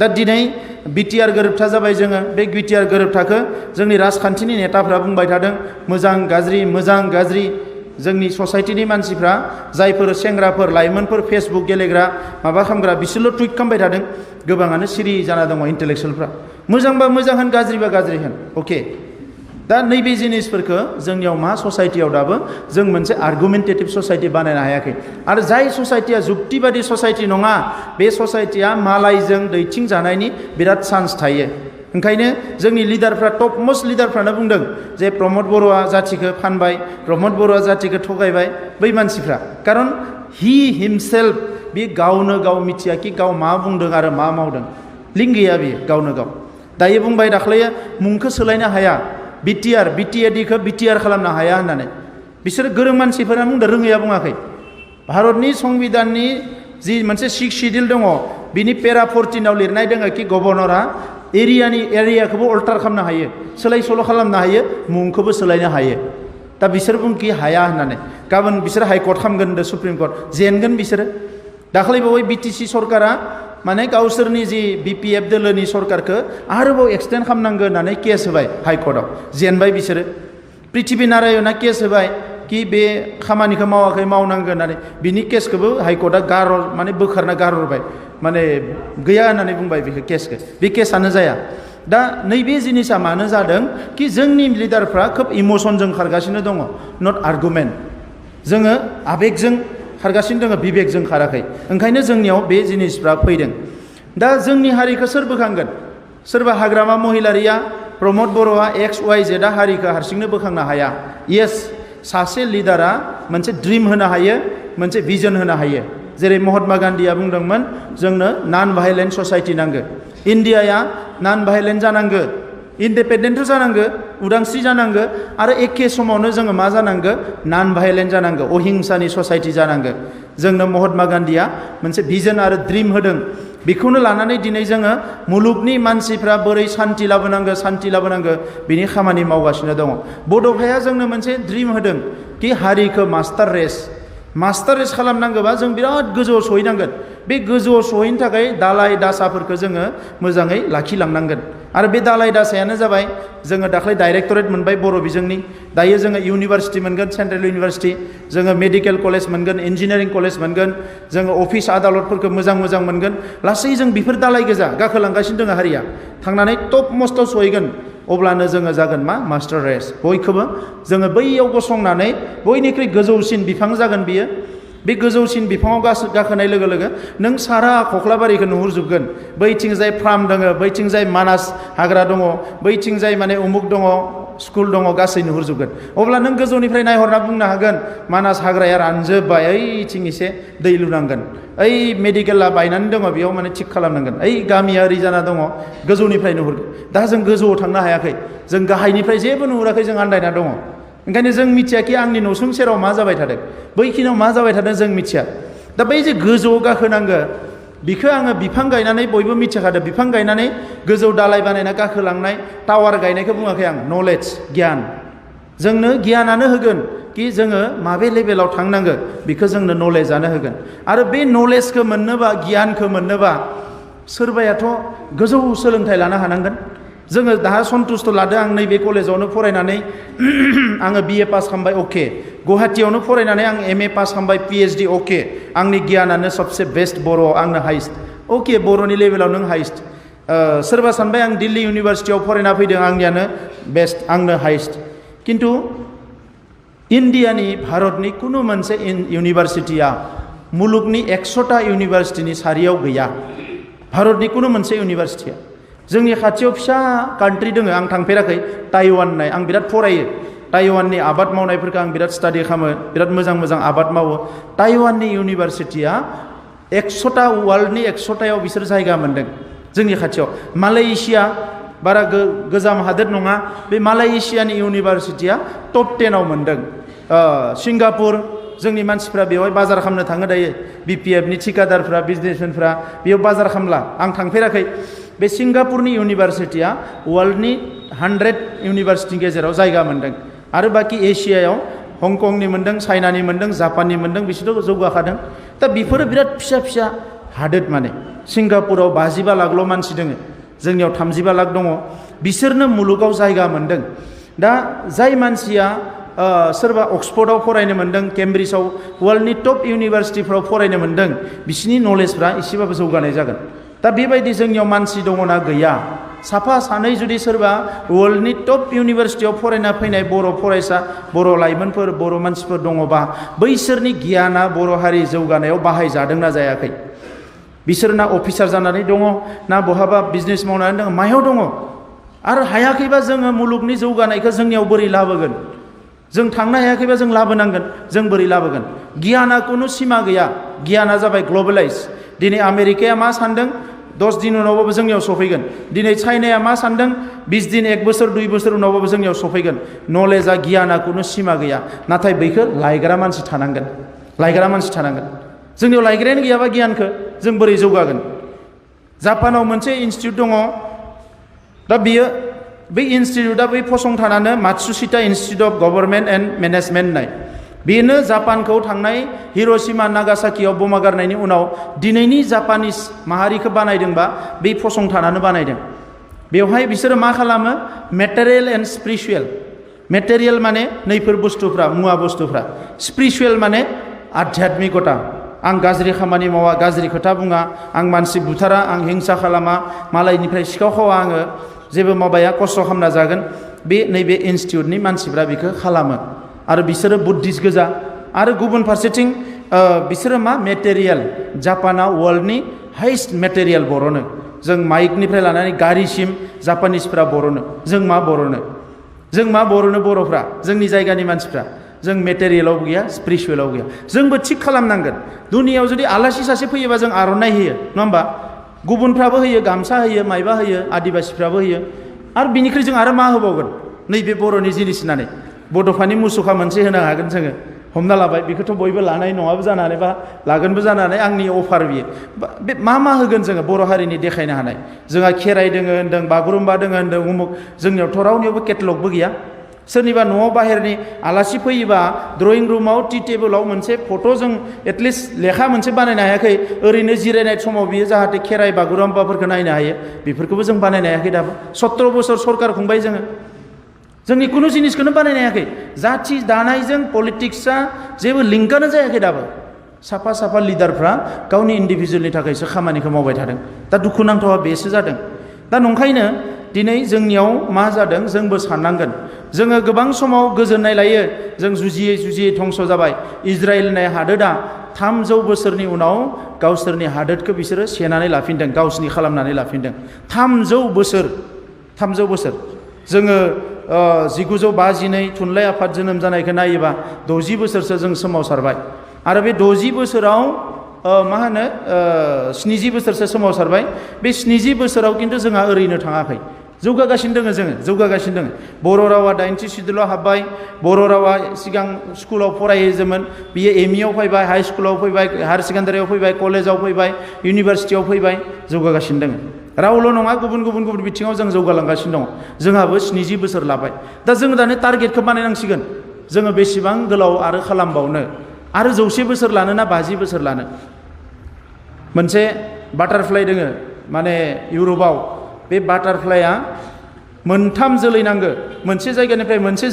दा दिनै बिटिआर गोरोबथा जाबाय जोङो बे बिटिआर गोरोबथाखौ जोंनि राजखान्थिनि नेताफ्रा बुंबाय थादों मोजां गाज्रि जोंनि ससाइटिनि मानसिफ्रा जायफोर सेंग्राफोर लाइमोनफोर फेसबुक गेलेग्रा माबा खालामग्रा बिसोरल' टुइट खालामबाय थादों गोबाङानो सिरि जाना दङ इन्टेलेक्सुयेलफ्रा मोजांबा मोजां होन गाज्रिबा गाज्रि होन अके दा नैबे जिनिसफोरखौ जोंनियाव मा ससाइटियाव दाबो जों मोनसे आर्गुमेन्टेटिभ ससाइटि बानायनो हायाखै आरो जाय ससाइटिया जुक्तिबादि ससाइटि नङा बे ससाइटिया मालायजों दैथिं जानायनि बिराद चान्स थायो ओंखायनो जोंनि लिडारफ्रा टप मोस्ट लिडारफ्रानो बुंदों जे प्रमद बर'आ जाथिखौ फानबाय प्रमद बर'आ जाथिखौ थगायबाय बै मानसिफ्रा खारन हि हिमसेल्फ बे गावनो गाव मिथिया कि गाव मा बुंदों आरो मा मावदों लिंक गैया बियो गावनो गाव दायो बुंबाय दाख्लैयो मुंखौ सोलायनो हाया बिटिआरडिखौ बिटिआर खालामनो हाया होननानै बिसोर गोरों मानसिफोरा बुंदों रोङैया बुङाखै भारतनि संबिधाननि जि मोनसे 6 शिडिउल दङ बिनि पेरा 14आव लिरनाय दङ कि गभर्नरा एरियाखौबो अल्टार खालामनो हायो सोलाय सोल' खालामनो हायो मुंखौबो सोलायनो हायो दा बिसोर बुंखि हाया होननानै गाबोन बिसोर हाइकर्ट खालामगोन होनदों सुप्रिम कर्ट जेनगोन बिसोरो दाख्लैबावै बिटिसि सरकारा माने गावसोरनि जि बिपिएफ दोलोनि सरकारखौ आरोबाव एक्सटेन्ड खालामनांगौ होननानै केस होबाय हाइकर्टआव जेनबाय बिसोरो पृथ्वी नारायणआ केस होबाय कि बे खामानिखौ मावाखै मावनांगौ होननानै बिनि केसखौबो हाइकर्टआ माने बोखारना गारहरबाय माने गैया होननानै बुंबाय बे केसखौ बे केसानो जाया दा नैबे जिनिसा मानो जादों कि जोंनि लिडारफ्रा खोब इमसनजों खारगासिनो दङ नट आर्गुमेन्ट जोङो आबेगजों खारगासिनो दङ बिबेकजों खाराखै ओंखायनो जोंनियाव बे जिनिसफ्रा फैदों दा जोंनि हारिखौ सोर बोखांगोन सोरबा हाग्रामा महिलारिया प्रमद बर'आ XYZ हारिखौ हारसिंनो बोखांनो हाया येस सासे लिडारा मोनसे ड्रिम होनो हायो मोनसे भिजन होनो हायो जेरै महात्मा गान्धीया बुंदोंमोन जोंनो नन भायलेन्ट ससाइटि नांगौ इन्डियाया नन भायलेन्ट जानांगौ इन्डिपेन्डेन्ट जानांगौ उदांस्रि जानांगौ आरो एखे समावनो जोङो मा जानांगौ नन भायलेन्ट जानांगौ अहिंसानि ससाइटि जानांगौ जोंनो महात्मा गान्धीया मोनसे भिजन आरो ड्रिम होदों बेखौनो लानानै दिनै जोङो मुलुगनि मानसिफ्रा बोरै सान्ति लाबोनांगौ बिनि खामानि मावगासिनो दङ बड'फाया जोंनो मोनसे ड्रिम होदों कि हारिखौ मास्टार रेस खालामनांगौबा जों बिराद गोजौआव सहैनांगोन बे गोजौआव सहैनो थाखाय दालाय दासाफोरखौ जोङो मोजाङै लाखिलांनांगोन आरो बे दालाय दासायानो जाबाय जोङो दाख्लै डाइरेक्टरेट मोनबाय बर' बिजोंनि दायो जोङो इउनिभार्सिटि मोनगोन सेन्ट्रेल इउनिभार्सिटि जोङो मेडिकेल कलेज मोनगोन इन्जिनियारिं कलेज मोनगोन जोङो अफिस आदालतफोरखौ मोजां मोनगोन लासै जों बेफोर दालाय गोजा गाखोलांगासिनो दङ हारिया थांनानै टप मस्टआव सहैगोन अब्लानो जोङो जागोन मा मास्टार रेस बयखौबो जोङो बैयाव गसंनानै बयनिख्रुइ गोजौसिन बिफां जागोन बियो बे गोजौसिन बिफाङाव गाखोनाय लोगो लोगो नों सारा खख्लाबारिखौ नुहुरजोबगोन बैथिंजाय फार्म दङ बैथिंजाय मानास हाग्रा दङ बैथिंजाय माने उमुक दङ स्कुल दङ गासै नुहुरजोबगोन अब्ला नों गोजौनिफ्राय नायहरना बुंनो हागोन मानास हाग्राया रानजोब्बाय ओइथिं एसे दै लुनांगोन ओइ मेडिकेला बायनानै दङ बेयाव माने थिग खालामनांगोन ओइ गामिया ओरै जाना दङ गोजौनिफ्राय नुहुरगोन दा जों गोजौआव थांनो हायाखै जों गाहायनिफ्राय जेबो नुहुराखै जों आन्दायना दङ ओंखायनो जों मिथियाखि आंनि नसुं सेराव मा जाबाय थादों बैखिनियाव मा जाबाय थादों जों मिथिया दा बै जे गोजौआव गाखोनांगो बिखौ आङो बिफां गायनानै बयबो मिथिखादों बिफां गायनानै गोजौ दालाय बानायना गाखोलांनाय टावार गायनायखौ बुङाखै आं नलेज गियान जोंनो गियानानो होगोन कि जोङो माबे लेभेलाव थांनांगो बेखौ जोंनो नलेजआनो होगोन आरो बे नलेजखौ मोननोबा गियानखौ मोननोबा सोरबायाथ' गोजौ सोलोंथाइ लानो हानांगोन जोङो दा सन्तुष्ट लादों आं नैबे कलेजावनो फरायनानै आङो BA पास खालामबाय अके गुवाहाटीयावनो फरायनानै आं MA पास खालामबाय PhD अके आंनि गियानानो सबसे बेस्ट बर' आंनो हाइस्ट अके बर'नि लेभेलाव नों हाइस्ट सोरबा सानबाय आं दिल्ली इउनिभारसिटियाव फरायना फैदों आंनियानो बेस्ट आंनो हाइस्ट किन्तु इन्डियानि भारतनि कुनु मोनसे इउनिभारसिटिया मुलुगनि 100टा इउनिभारसिटिनि सारियाव गैया भारतनि कुनु मोनसे इउनिभारसिटिया जोंनि खाथियाव फिसा कान्ट्रि दोङो आं थांफेराखै ताइवान होननाय आं बिराद फरायो ताइवाननि आबाद मावनायफोरखौ आं बिराद स्टाडि खालामो बिराद मोजां मोजां आबाद मावो ताइवाननि इउनिभारसिटिया 100टा वर्ल्डनि 100टायाव बिसोर जायगा मोन्दों जोंनि खाथियाव मालयेशिया बारा गोजाम हादोर नङा बे मालयेशियानि इउनिभारसिटिया टप 10आव मोन्दों सिंगापुर जोंनि मानसिफ्रा बेवहाय बाजार खालामनो थाङो दायो BPFनि ठिकादारफ्रा बिजनेसमेनफ्रा बेयाव बाजार खालामला आं थांफेराखै बे सिंगापुरनि इउनिभारसिटिया वर्ल्डनि 100 इउनिभारसिटिनि गेजेराव जायगा मोन्दों आरो बाखि एसियायाव हंकंनि मोन्दों चाइनानि मोन्दों जापाननि मोन्दों बिसोरथ' जौगाखादों दा बेफोरो बिराद फिसा फिसा हादोर माने सिंगापुराव 55 लाखल' मानसि दङ जोंनियाव 35 लाख दङ बिसोरनो मुलुगाव जायगा मोन्दों दा जाय मानसिया सोरबा अक्सफर्डआव फरायनो मोन्दों केम्ब्रिजआव वर्ल्डनि टप इउनिभारसिटिफ्राव फरायनो मोन्दों बिसिनि नलेजफ्रा एसेबाबो जौगानाय जागोन दा बेबायदि जोंनियाव मानसि दङना गैया साफा सानै जुदि सोरबा वर्ल्डनि टप इउनिभारसिटियाव फरायना फैनाय बर' फरायसा बर' लाइमोनफोर बर' मानसिफोर दङबा बैसोरनि गियाना बर' हारि जौगानायाव बाहायजादोंना जायाखै बिसोरना अफिसार जानानै दङ ना बहाबा बिजनेस मावनानै दङ मायाव दङ आरो हायाखैबा जोङो मुलुगनि जौगानायखौ जोंनियाव बोरै लाबोगोन जों थांनो हायाखैबा जों लाबोनांगोन जों बोरै लाबोगोन गियाना कुनु सिमा गैया गियाना जाबाय ग्लबेलाइज दिनै आमेरिकाया मा सान्दों 10 दिन उनावबाबो जोंनियाव सफैगोन दिनै चाइनाया मा सान्दों 20 दिन 1 बोसोर 2 बोसोर उनावबाबो जोंनियाव सफैगोन नलेजआ गियाना कुनु सिमा गैया नाथाय बैखौ लायग्रा मानसि थानांगोन जोंनियाव लायग्रायानो गैयाबा गियानखौ जों बोरै जौगागोन जापानाव मोनसे इनस्टिट्यूट दङ दा बियो बै इनस्टिट्यूटआ बै फसंथानानो Matsushita institute of government and management होननाय बेनो जापानखौ थांनाय हिर'शिमा नागासाकियाव बमा गारनायनि उनाव दिनैनि जापानिस माहारिखौ बानायदोंबा बे फसंथानानो बानायदों बेवहाय बिसोरो मा खालामो मेटेरियेल एन्ड स्पिरिचुवेल मेटेरियेल माने नैफोर बुस्थुफ्रा मुवा बुस्थुफ्रा स्पिरिचुवेल माने आध्यात्मिकता आं गाज्रि खामानि मावा गाज्रि खोथा बुङा आं मानसि बुथारा आं हिंसा खालामा मालायनिफ्राय सिखाव खावा आङो जेबो माबाया खस्थ' खालामना जागोन बे नैबे इनस्टिट्यूटनि मानसिफ्रा बेखौ खालामो आरो बिसोरो बुद्धिस्ट गोजा आरो गुबुन फारसेथिं बिसोरो मा मेटेरियेल जापाना वर्ल्डनि हाइस्ट मेटेरियेल बर'नो जों माइकनिफ्राय लानानै गारिसिम जापानिसफ्रा बर'नो जों मा बर'नो बर'फ्रा जोंनि जायगानि मानसिफ्रा जों मेटेरियेलाव गैया स्पिरिचुवेलाव गैया जोंबो थिग खालामनांगोन दुनियाव जुदि आलासि सासे फैयोबा जों आर'नाइ होयो नङा होमबा गुबुनफ्राबो होयो गामसा होयो माइबा होयो आदिबासिफ्राबो होयो आरो बिनिख्रुइ जों आरो मा होबावगोन नैबे बर'नि जिनिस होननानै बड'फानि मुसुखा मोनसे होनो हागोन जोङो हमना लाबाय बेखौथ' बयबो लानाय नङाबो जानानै बा लागोनबो जानानै आंनि अफार बियो बे मा होगोन जोङो बर' हारिनि देखायनो हानाय जोंहा खेराइ दोङो होन्दों बागुरुम्बा दोङो होन्दों उमुक जोंनियावथ' रावनियावबो केटलगबो गैया सोरनिबा न'आव बाहेरनि आलासि फैयोबा ड्रयिं रुमाव टि टेबोलाव मोनसे फट' जों एटलिस्ट लेखा मोनसे बानायनो हायाखै ओरैनो जिरायनाय समाव बियो जाहाथे खेराइ बागुरुम्बाफोरखौ नायनो हायो बेफोरखौबो जों बानायनो हायाखै दाबो 17 बोसोर सरकार खुंबाय जोंनि कुनु जिनिसखौनो बानायनो हायाखै जाथि दानायजों पलिटिक्सआ जेबो लिंकआनो जायाखै दाबो साफा लिडारफ्रा गावनि इन्डिभिजुवेलनि थाखायसो खामानिखौ मावबाय थादों दा दुखुनांथावा बेसो जादों दा नंखायनो दिनै जोंनियाव मा जादों जोंबो साननांगोन जोङो गोबां समाव गोजोननाय लायो जों जुजियै धंस जाबाय इजराइल होननाय हादोरा 300 बोसोरनि उनाव गावसोरनि हादोरखौ बिसोरो सेनानै लाफिनदों गावसोरनि खालामनानै लाफिनदों 300 बोसोर जोङो 1952 थुनलाइ आफाद जोनोम जानायखौ नायोबा 60 बोसोरसो जों सोमावसारबाय आरो बे 60 बोसोराव मा होनो 70 बोसोरसो सोमावसारबाय बे 70 बोसोराव खिन्थु जोंहा ओरैनो थाङाखै जौगागासिनो दङ जोङो जौगागासिनो दङ बर' रावा 80 सिडुलाव हाबबाय बर' रावा सिगां स्कुलाव फरायहोजोमोन बियो एमइआव फैबाय हाइ स्कुलाव फैबाय हायार सेकेन्डारियाव फैबाय कलेजाव फैबाय इउनिभार्सिटियाव फैबाय जौगागासिनो दङ रावल' नङा गुबुन बिथिङाव जों जौगालांगासिनो दङ जोंहाबो 70 बोसोर लाबाय दा जोङो दानि टारगेटखौ बानायनांसिगोन जोङो बेसेबां गोलाव आरो खालामबावनो आरो 100 बोसोर लानो ना 50 बोसोर लानो मोनसे बाटारफ्लाइ दोङो माने इउरपआव बे बाटारफ्लाइआ मोनथाम जोलै नांगो मोनसे जायगानिफ्राय मोनसे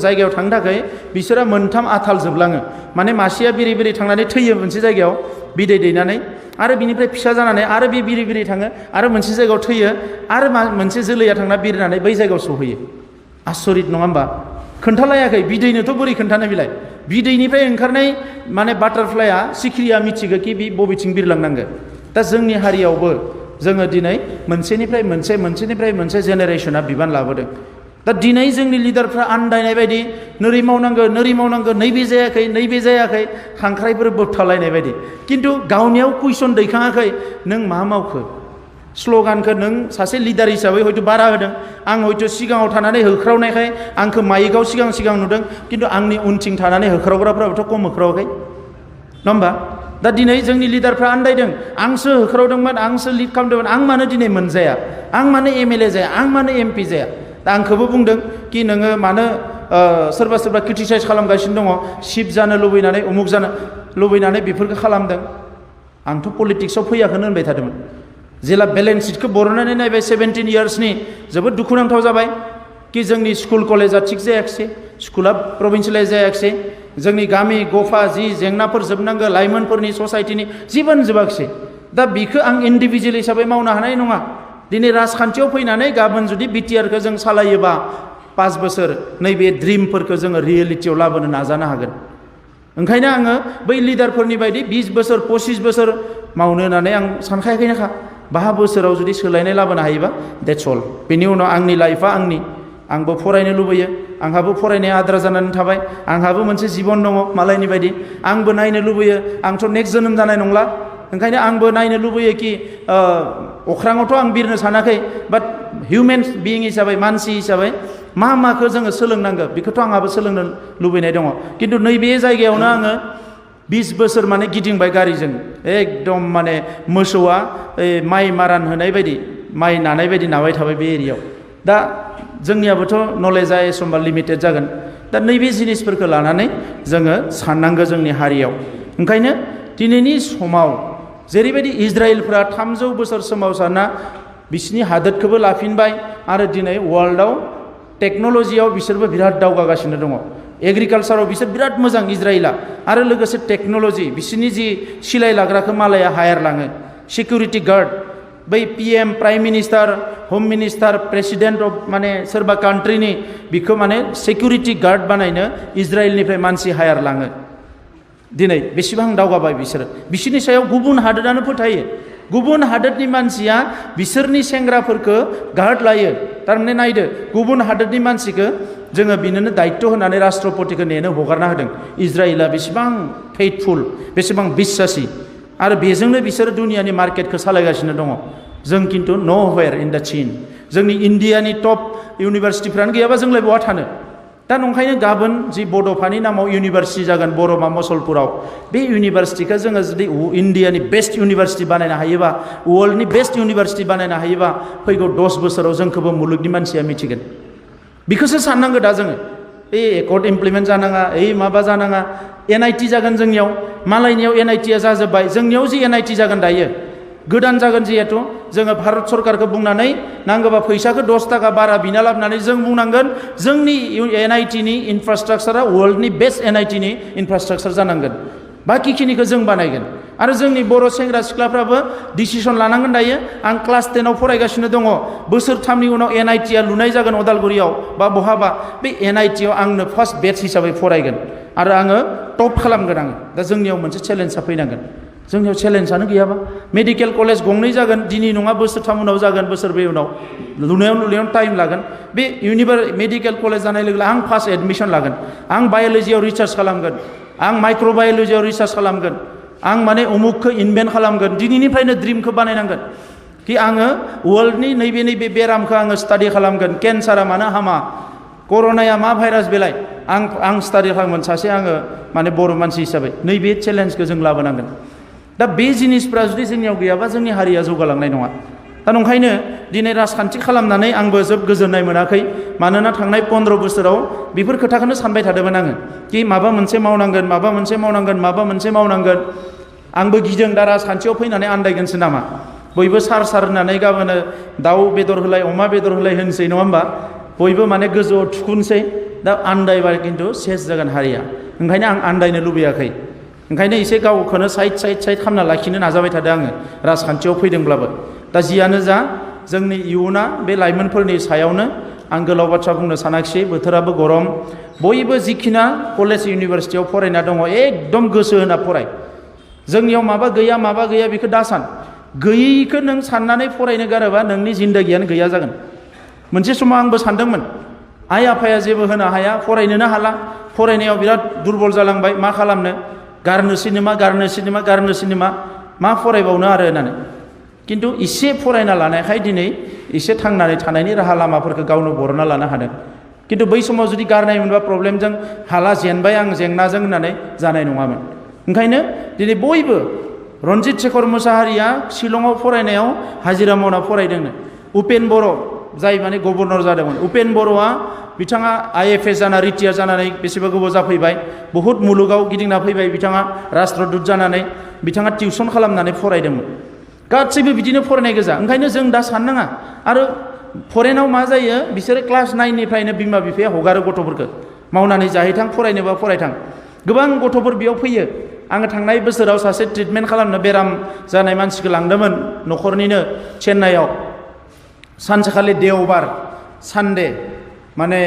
जायगायाव थांनो थाखाय बिसोरा मोनथाम आथाल जोबलाङो माने मासेया बिरै बिरै थांनानै थैयो मोनसे जायगायाव बिदै दैनानै आरो बिनिफ्राय फिसा जानानै आरो बे बिरै बिरै थाङो आरो मोनसे जायगायाव थैयो आरो मोनसे जोलैया थांना बिरनानै बै जायगायाव सौहैयो आसरित नङा होमबा खोन्थालायाखै बिदैनोथ' बोरै खोन्थानो बिलाय बिदैनिफ्राय ओंखारनाय माने बाटारफ्लाइआ सिखिरिया मिथिगो कि बे बबेथिं बिरलांनांगो दा जोंनि हारियावबो जोङो दिनै मोनसेनिफ्राय मोनसे जेनेरेशना बिबान लाबोदों दा दिनै जोंनि लिडारफ्रा आन्दायनाय बायदि नोरै मावनांगौ नैबे जायाखै खांख्राइफोर बोबथालायनाय बायदि खिन्थु गावनियाव कुइसन दैखाङाखै नों मा मावखो स्ल'गानखौ नों सासे लिडार हिसाबै हयथ' बारा होदों आं हयथ' सिगाङाव थानानै होख्रावनायखाय आंखौ माइकआव सिगां नुदों खिन्थु आंनि उनथिं थानानै होख्रावग्राफ्राबोथ' खम होख्रावाखै नङा होमबा दा दिनै जोंनि लिडारफ्रा आन्दायदों आंसो होख्रावदोंमोन आंसो लिड खालामदोंमोन आं मानो दिनै मोनजाया आं मानो एमएलए जाया आं मानो एमपि जाया दा आंखौबो बुंदों कि नोङो मानो सोरबा क्रिटिसाइज खालामगासिनो दङ चिफ जानो लुबैनानै उमुक जानो लुबैनानै बेफोरखौ खालामदों आंथ' पलिटिक्सआव फैयाखौनो होनबाय थादोंमोन जेला बेलेन्स सिटखौ बरननानै नायबाय 17 इयार्सनि जोबोद दुखुनांथाव जाबाय कि जोंनि स्कुल कलेजा थिग जायाखिसै स्कुला प्रभिन्सियेलाइज जायाखिसै जोंनि गामि गफा जि जेंनाफोर जोबनांगौ लाइमोनफोरनि ससाइटिनि जेबोनो जोबाखिसै दा बिखौ आं इन्डिभिजुवेल हिसाबै मावनो हानाय नङा दिनै राजखान्थियाव फैनानै गाबोन जुदि बिटिआरखौ जों सालायोबा 5 बोसोर नैबे ड्रिमफोरखौ जोङो रियेलिटियाव लाबोनो नाजानो हागोन ओंखायनो आङो बै लिडारफोरनि बायदि 20 बोसोर 25 बोसोर मावनो होननानै आं सानखायाखैनोखा 5 बोसोराव जुदि सोलायनाय लाबोनो हायोबा देट्स अल बेनि उनाव आंनि लाइफआ आंबो फरायनो लुबैयो आंहाबो फरायनाया आद्रा जानानै थाबाय आंहाबो मोनसे जिबन दङ मालायनि बायदि आंबो नायनो लुबैयो आंथ' नेक्स्ट जोनोम जानाय नंला ओंखायनो आंबो नायनो लुबैयो कि अख्राङावथ' आं बिरनो सानाखै बाट हिउमेन बिइं हिसाबै मानसि हिसाबै माखौ जोङो सोलोंनांगौ बेखौथ' आंहाबो सोलोंनो लुबैनाय दङ खिन्थु नैबे जायगायावनो आङो 20 बोसोर माने गिदिंबाय गारिजों एकदम माने मोसौआ माइ मारान होनाय बायदि माइ नानाय बायदि नाबाय थाबाय बे एरियायाव दा जोंनियाबोथ' नलेजआ एखमबा लिमिटेड जागोन दा नैबे जिनिसफोरखौ लानानै जोङो साननांगौ जोंनि हारियाव ओंखायनो दिनैनि समाव जेरैबायदि इजराइलफ्रा 300 बोसोर सोमावसारना बिसिनि हादोरखौबो लाफिनबाय आरो दिनै वर्ल्डआव टेक्न'लजियाव बिसोरबो बिराद दावगागासिनो दङ एग्रिकालसाराव बिसोर बिराद मोजां इजराइला आरो लोगोसे टेक्न'लजि बिसोरनि जि सिलाय लाग्राखौ मालाया हायार लाङो सिकिउरिटि गार्ड बै पिएम प्राइम मिनिस्टार हम मिनिस्टार प्रेसिडेन्ट अफ माने सोरबा कान्ट्रिनि बिखौ माने सिकिउरिटि गार्ड बानायनो इजराइलनिफ्राय मानसि हायार लाङो दिनै बेसेबां दावगाबाय बिसोरनि सायाव गुबुन हादोरानो फोथायो गुबुन हादोरनि मानसिया बिसोरनि सेंग्राफोरखौ गार्ड लायो थारमाने नायदो गुबुन हादोरनि मानसिखौ जोङो बिनोनो दायित्व होनानै राष्ट्रपतिखौ नेनो हगारना होदों इजराइला बेसेबां फेइथफुल बेसेबां बिश्वासि आरो बेजोंनो बिसोरो दुनियानि मार्केटखौ सालायगासिनो दङ जों खिन्थु न'वेर इन दा चीन जोंनि इण्डियानि टप इउनिभारसिटिफ्रानो गैयाबा जोंलाय बहा थानो दा नंखायनो गाबोन जि बड'फानि नामाव इउनिभारसिटि जागोन बर'मा मसलपुराव बे इउनिभारसिटिखौ जोङो जुदि इण्डियानि बेस्ट इउनिभारसिटि बानायनो हायोबा वर्ल्डनि बेस्ट इउनिभारसिटि बानायनो हायोबा फैगौ 10 बोसोराव जोंखौबो मुलुगनि मानसिया मिथिगोन बेखौसो साननांगौ दा जोङो एकर्ड इमप्लिमेन्ट जानाङा माबा जानाङा एनआइटि जागोन जोंनियाव मालायनियाव एनआइटिया जाजोब्बाय जोंनियाव जि एनआइटि जागोन दायो गोदान जागोन जिहेतु जोङो भारत सरकारखौ बुंनानै नांगौबा फैसाखौ 10 थाखा बारा बिना लाबोनानै जों बुंनांगोन जोंनि एनआइटिनि इनफ्रास्ट्राक्चारा वर्ल्डनि बेस्ट एनआइटिनि इनफ्रास्ट्राक्चार जानांगोन बाखिखिनिखौ जों बानायगोन आरो जोंनि बर' सेंग्रा सिख्लाफ्राबो डिसिसन लानांगोन दायो आं क्लास 10आव फरायगासिनो दङ बोसोरथामनि उनाव एनआइटिया लुनाय जागोन अदालगुरियाव बा बहाबा बे एनआइटियाव आंनो फार्स्ट बेच हिसाबै फरायगोन आरो आङो टप खालामगोन दा जोंनियाव मोनसे चेलेन्जआ फैनांगोन जोंनियाव चेलेन्जआनो गैयाबा मेडिकेल कलेज गंनै जागोन दिनै नङा बोसोरथाम उनाव जागोन बोसोरब्रै उनाव लुनायाव टाइम लागोन बे मेडिकेल कलेज जानाय लोगो आं फार्स्ट एडमिसन लागोन आं बाय'लजियाव रिसार्च खालामगोन आं माइक्र'बाय'लजियाव रिसार्च खालामगोन आं माने उमुकखौ इनभेन्ट खालामगोन दिनैनिफ्रायनो ड्रिमखौ बानायनांगोन कि आङो वर्ल्डनि नैबे बेरामखौ आङो स्टाडि खालामगोन केन्सारा मानो हामा कर'नाया मा भाइरास बेलाय आं स्टाडि खालामगोन सासे आङो माने बर' मानसि हिसाबै नैबे चेलेन्जखौ जों लाबोनांगोन दा बे जिनिसफ्रा जुदि जोंनियाव गैयाबा जोंनि हारिया जौगालांनाय नङा दा नंखायनो दिनै राजखान्थि खालामनानै आंबो जोबोद गोजोननाय मोनाखै मानोना थांनाय 15 बोसोराव बेफोर खोथाखौनो सानबाय थादोंमोन आङो कि माबा मोनसे मावनांगोन आंबो गिदों दा राजखान्थियाव फैनानै आन्दायगोनसो नामा बयबो सार होननानै गाबोनो दाउ बेदर होलाय अमा बेदर होलाय होनसै नङा होमबा बयबो माने गोजौआव थुखुनसै दा आन्दायबा खिन्थु सेस जागोन हारिया ओंखायनो आं आन्दायनो लुबैयाखै ओंखायनो एसे गावखौनो साइड खालामना लाखिनो नाजाबाय थादों आङो राजखान्थियाव फैदोंब्लाबो दा जियानो जा जोंनि इयुना बे लाइमोनफोरनि सायावनो आं गोलाव बाथ्रा बुंनो सानाखिसै बोथोराबो गरम बयबो जिखिना कलेज इउनिभारसिटियाव फरायना दङ एकदम गोसो होना फराय जोंनियाव माबा गैया बेखौ दा सान गैयैखौ नों साननानै फरायनो गारोबा नोंनि जिन्दगियानो गैया जागोन मोनसे समाव आंबो सानदोंमोन आइ आफाया जेबो होनो हाया फरायनोनो हाला फरायनायाव बिराद दुरबल जालांबाय मा खालामनो गारनो सिनेमा मा फरायबावनो आरो होननानै खिन्थु एसे फरायना लानायखाय दिनै एसे थांनानै थानायनि राहा लामाफोरखौ गावनो बरनना लानो हादों खिन्थु बै समाव जुदि गारनाय मोनबा प्रब्लेमजों हाला जेनबाय आं जेंनाजों होननानै जानाय नङामोन ओंखायनो दिनै बयबो रन्जित शेखर मुसाहारिया शिलंआव फरायनायाव हाजिरा मावना फरायदोंनो उपेन बर' जाय माने गभर्नर जादोंमोन उपेन बर'आ बिथाङा IFS जाना रिटायार जानानै बेसेबा गोबाव जाफैबाय बहुद मुलुगाव गिदिंना फैबाय बिथाङा राष्ट्रदूत जानानै बिथाङा टिउसन खालामनानै फरायदोंमोन गासैबो बिदिनो फरायनाय गोजा ओंखायनो जों दा साननाङा आरो फरेनाव मा जायो बिसोरो क्लास 9 निफ्रायनो बिमा बिफाया हगारो गथ'फोरखौ मावनानै जाहैथां फरायनोबा फरायथां गोबां गथ'फोर बेयाव फैयो आङो थांनाय बोसोराव सासे ट्रिटमेन्ट खालामनो बेराम जानाय मानसिखौ लांदोंमोन न'खरनिनो चेन्नाइआव सानसेखालि देवबार सानडे माने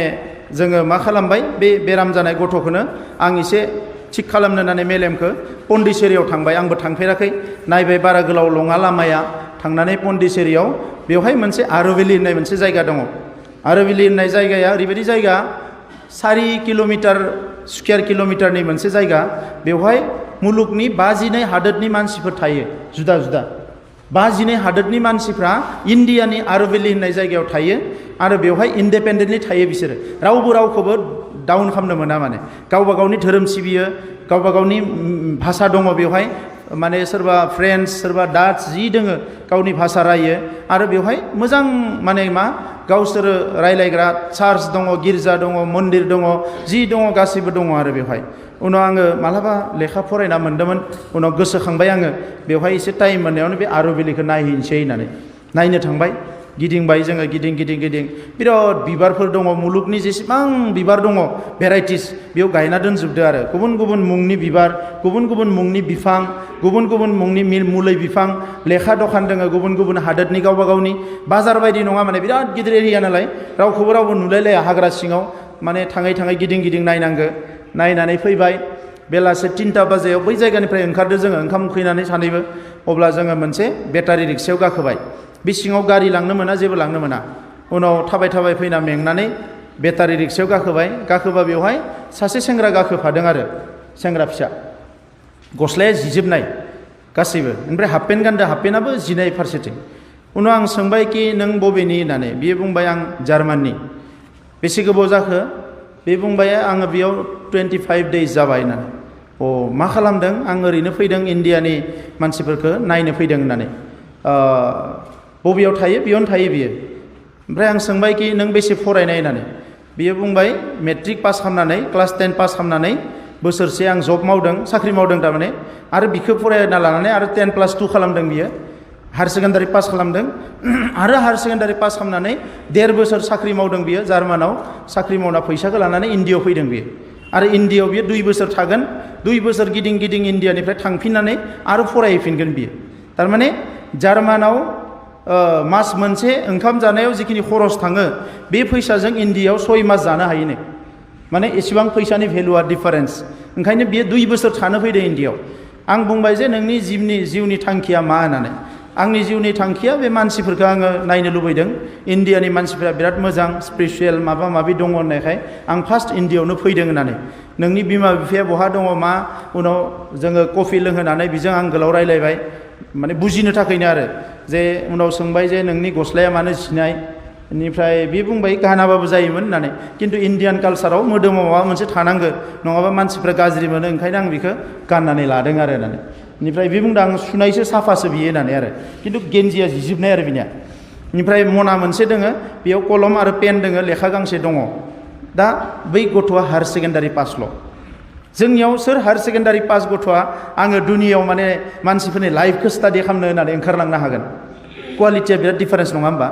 जोङो मा खालामबाय बे बेराम जानाय गथ'खौनो आं एसे थिग खालामनो होननानै मेलेमखौ पन्डिचेरियाव थांबाय आंबो थांफेराखै नायबाय बारा गोलाव लङा लामाया थांनानै पन्डिचेरियाव बेवहाय मोनसे आर'भेलि होननाय मोनसे जायगा दङ आर'भेलि होननाय जायगाया ओरैबायदि जायगा 4 किल'मिटार स्कुवेर किल'मिटारनि मोनसे जायगा बेवहाय मुलुगनि 52 हादोरनि मानसिफोर थायो जुदा 52 हादोरनि मानसिफ्रा इन्डियानि आर'भेलि होननाय जायगायाव थायो आरो बेवहाय इन्डिपेन्डेन्टलि थायो बिसोरो रावबो रावखौबो डाउन खालामनो मोना माने गावबा गावनि धोरोम सिबियो गावबा गावनि भाषा दङ बेवहाय माने सोरबा फ्रेन्स सोरबा डाच जि दोङो गावनि भाषा रायो आरो बेवहाय मोजां माने मा गावसोरो रायलायग्रा चार्च दङ गिर्जा दङ मन्दिर दङ जि दङ गासैबो दङ आरो बेवहाय उनाव आङो मालाबा लेखा फरायना मोन्दोंमोन उनाव गोसोखांबाय आङो बेवहाय एसे टाइम मोननायावनो बे आर'भेलिखौ नायहैनोसै होननानै नायनो थांबाय गिदिंबाय जोङो गिदिं बिराद बिबारफोर दङ मुलुगनि जेसेबां बिबार दङ भेराइटिस बेयाव गायना दोनजोबदो आरो गुबुन गुबुन मुंनि बिबार गुबुन गुबुन मुंनि बिफां गुबुन गुबुन मुंनि मुलै बिफां लेखा दखान दङ गुबुन गुबुन हादोरनि गावबा गावनि बाजार बायदि नङा माने बिराद गिदिर एरिया नालाय रावखौबो रावबो नुलायलाया हाग्रा सिङाव माने थाङै गिदिं नायनांगो नायनानै फैबाय बेलासे 3टा बाजियाव बै जायगानिफ्राय ओंखारदो जोङो ओंखाम उखैनानै सानैबो अब्ला जोङो मोनसे बेटारि रिक्सायाव गाखोबाय बे सिङाव गारि लांनो मोना जेबो लांनो मोना उनाव थाबाय फैना मेंनानै बेटारि रिक्सायाव गाखोबा बेवहाय सासे सेंग्रा गाखोफादों आरो सेंग्रा फिसा गस्लाया जिजोबनाय गासैबो ओमफ्राय हाफ पेन्ट गानदो हाफ पेन्टआबो जिनाय फारसेथिं उनाव आं सोंबाय कि नों बबेनि होननानै बियो बुंबाय आं जार्माननि बेसे गोबाव जाखो बे बुंबाय आङो बेयाव 25 days जाबाय होननानै मा खालामदों आं ओरैनो फैदों इन्डियानि मानसिफोरखौ नायनो फैदों होननानै बबेयाव थायो बेयावनो थायो बियो ओमफ्राय आं सोंबाय कि नों बेसे फरायनाय होननानै बियो बुंबाय मेट्रिक पास खालामनानै क्लास 10 पास खालामनानै बोसोरसे आं जब मावदों साख्रि मावदों थारमाने आरो बिखौ फरायना लानानै आरो 10+2 खालामदों बियो हायार सेकेन्डारि पास खालामदों आरो हायार सेकेन्डारि पास खालामनानै 1.5 बोसोर साख्रि मावदों बियो जार्मानाव साख्रि मावना फैसाखौ लानानै इन्डियायाव फैदों बियो आरो इन्डियायाव बियो 2 बोसोर थागोन 2 बोसोर गिदिं इन्डियानिफ्राय थांफिननानै आरो फरायहैफिनगोन बियो थारमाने जार्मानाव मास मोनसे ओंखाम जानायाव जिखिनि खरस थाङो बे फैसाजों इन्डियायाव 6 मास जानो हायोनो माने एसेबां फैसानि भेलुआ डिफारेन्स ओंखायनो बियो 2 बोसोर थानो फैदों इन्डियायाव आं बुंबाय जे नोंनि जिउनि थांखिया मा होननानै आंनि जिउनि थांखिया बे मानसिफोरखौ आङो नायनो लुबैदों इन्डियानि मानसिफोरा बिराद मोजां स्पिरिचुवेल माबा माबि दङ होननायखाय आं फार्स्ट इन्डियायावनो फैदों होननानै नोंनि बिमा बिफाया बहा दङ मा उनाव जोङो कफि लोंहोनानै बिजों आं गोलाव रायलायबाय माने बुजिनो थाखायनो आरो जे उनाव सोंबाय जे नोंनि गस्लाया मानो जिनाय बेनिफ्राय बे बुंबाय गानाबाबो जायोमोन होननानै खिन्थु इन्डियान कालसाराव मोदोमाव माबा मोनसे थानांगौ नङाबा मानसिफ्रा गाज्रि मोनो ओंखायनो आं बेखौ गाननानै लादों आरो होननानै बेनिफ्राय बे बुंदों आं सुनायसो साफासो बियो होननानै आरो खिन्थु गेन्जिया जिजोबनाय आरो बिनिया बेनिफ्राय मना मोनसे दोङो बेयाव कलम आरो पेन दोङो लेखा गांसे दङ दा बै गथ'आ हायार सेकेन्डारि पासल' जोंनियाव सोर हायार सेकेन्डारि पास गथ'आ आङो दुनियायाव माने मानसिफोरनि लाइफखौ स्टाडि खालामनो होननानै ओंखारलांनो हागोन कुवालिटिया बिराद डिफारेन्स नङा होमबा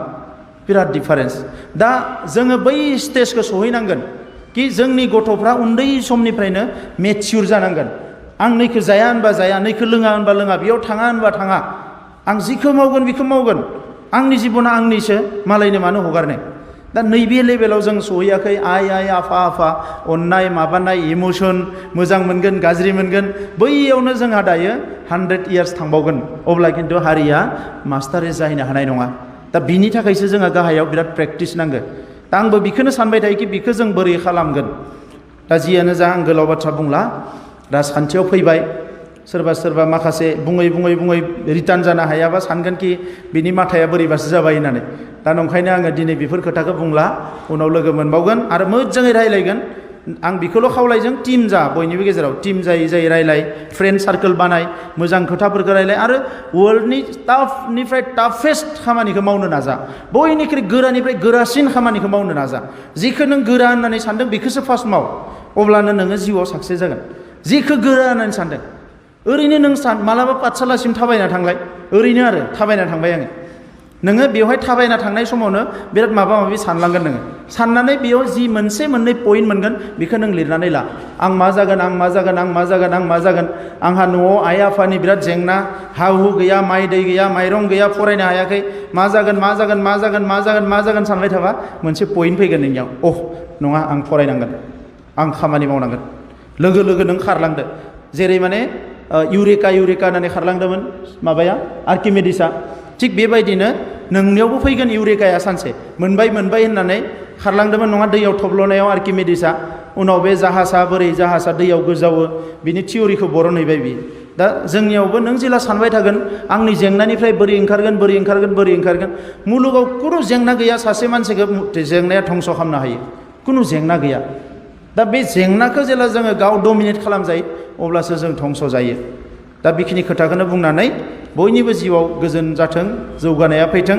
बिराद डिफारेन्स दा जोङो बै स्टेजखौ सहैनांगोन कि जोंनि गथ'फ्रा उन्दै समनिफ्रायनो मेच्युर जानांगोन आं नैखौ जाया होनबा जाया नैखौ लोङा होनबा लोङा बेयाव थाङा होनबा थाङा आं जिखौ मावगोन बेखौ मावगोन आंनि जिबना आंनिसो मालायनो मानो हगारनो दा नैबे लेभेलाव जों सहैयाखै आइ आफा अननाय माबानाय इमोसन मोजां मोनगोन गाज्रि मोनगोन बैयावनो जोंहा दायो 100 इयार्स थांबावगोन अब्ला खिन्थु हारिया मास्टारेस जाहैनो हानाय नङा दा बिनि थाखायसो जोंहा गाहायाव बिराद प्रेक्टिस नांगौ दा आंबो बेखौनो सानबाय थायो कि बेखौ जों बोरै खालामगोन दा जियानो जा आं गोलाव बाथ्रा बुंला राजखान्थियाव फैबाय सोरबा माखासे बुङै रिटार्न जानो हायाबा सानगोन कि बिनि माथाया बोरैबासो जाबाय होननानै दा नंखायनो आङो दिनै बेफोर खोथाखौ बुंला उनाव लोगो मोनबावगोन आरो मोजाङै रायलायगोन आं बेखौल' खावलायजों टिम जा बयनिबो गेजेराव टिम जायै रायलाय फ्रेन्ड सार्कोल बानाय मोजां खोथाफोरखौ रायलाय आरो वर्ल्डनि टाफनिफ्राय टाफेस्ट खामानिखौ मावनो नाजा बयनिख्रुइ गोरानिफ्राय गोरासिन खामानिखौ मावनो नाजा जिखौ नों गोरा होननानै सानदों बेखौसो फार्स्ट माव अब्लानो नोङो जिउआव साक्सेस जागोन जिखौ गोरा होननानै सानदों ओरैनो नों मालाबा पाठशालासिम थाबायना थांलाय ओरैनो आरो थाबायना थांबाय आङो नोङो बेवहाय थाबायना थांनाय समावनो बिराद माबा माबि सानलांगोन नोङो साननानै बेयाव जि मोनसे मोननै पइन्ट मोनगोन बेखौ नों लिरनानै ला आं मा जागोन आंहा न'आव आइ आफानि बिराद जेंना हा हु गैया माइ दै गैया माइरं गैया फरायनो हायाखै मा जागोन सानबाय थाबा मोनसे पइन्ट फैगोन नोंनियाव नङा आं फरायनांगोन आं खामानि मावनांगोन लोगो नों खारलांदो जेरै माने इउरेका होननानै खारलांदोंमोन माबाया आर्किमेडिसआ थिग बेबायदिनो नोंनियावबो फैगोन इउरेकाया सानसे मोनबाय होननानै खारलांदोंमोन नङा दैयाव थब्ल'नायाव आर्किमेडिसआ उनाव बे जाहाजा दैयाव गोजावो बिनि थियरिखौ बरनहैबाय बियो दा जोंनियावबो नों जेला सानबाय थागोन आंनि जेंनानिफ्राय बोरै ओंखारगोन मुलुगाव खुनु जेंना गैया सासे मानसिखौ जेंनाया धंस' खालामनो हायो खुनु जेंना गैया दा बे जेंनाखौ जेला जोङो गाव डमिनेट खालामजायो अब्लासो जों धंस' जायो दा बेखिनि खोथाखौनो बुंनानै बयनिबो जिउआव गोजोन जाथों जौगानाया फैथों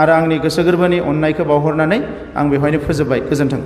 आरो आंनि गोसो गोरबोनि अननायखौ बावहरनानै आं बेवहायनो फोजोबबाय गोजोन्थों।